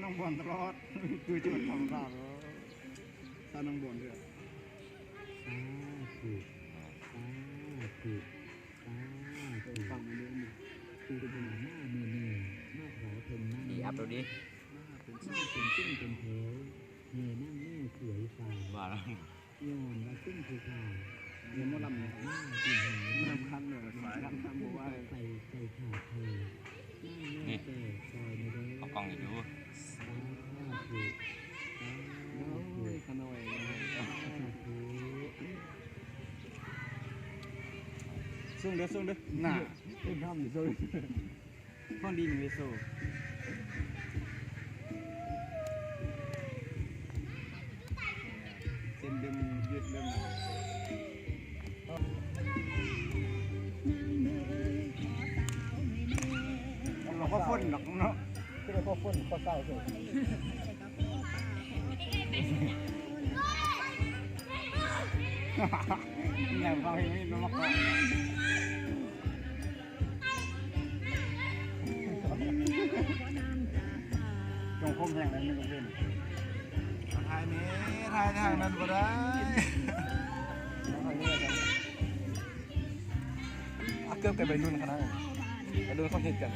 ນ້ອງບອນຕະຫຼອດ ຄືຈະເປັນທຳມະດາເນາະ ຖ້ານ້ອງບອນເດີ ສາທຸ ສາທຸ ສາທຸ ຟັງເດີ ຄືຈະເປັນມາມື້ນີ້ ມາຂໍເພິ່ນນັ້ນ ດີອັບໂດດີ ມາເປັນເປັນເປັນເປັນແຖວ ແຫ່ນາງແມວສວຍສາ ວ່າແລ້ວ ຍ້ອນວ່າຊຸມຜູ້ຂ້າ ເຫັນໝໍລຳ ມາກິນແຫ່ງ ລຳຄັນເນາະ ສາຍລຳຄັນບໍ່ໄຫວ ໃສ່ ໃສ່ຂາດເທີ ນີ້ ເອົາກ້ອງໃຫ້ດູ ສາທຸ ໂອ້ຍ ຂະນ້ອຍ ສາທຸ ສູງເດີ ສູງເດີ ໜ້າ ເປັນທຳຢູ່ ຂອງດີມີໄວ້ໂຊ ເສັ້ນດຶງຍືດເລີ່ມ ເອົາ ບໍ່ຝົນດອກເນາະ ຄືໄດ້ພໍຝົນພໍເຊົາເຊີຍ ແນວຟັງເພງນີ້ມັນບໍ່ຄ່ອຍ ຈົ່ງຄົມແຮງແລ້ວນີ້ລຸງເພັນ ຖ່າຍແດ່ ຖ່າຍທາງນັ້ນບໍ່ໄດ້ ອາ ເກືອບກັບໄວລຸ້ນຂະໜາດ ໄວລຸ້ນເຂົາເຮັດກັນ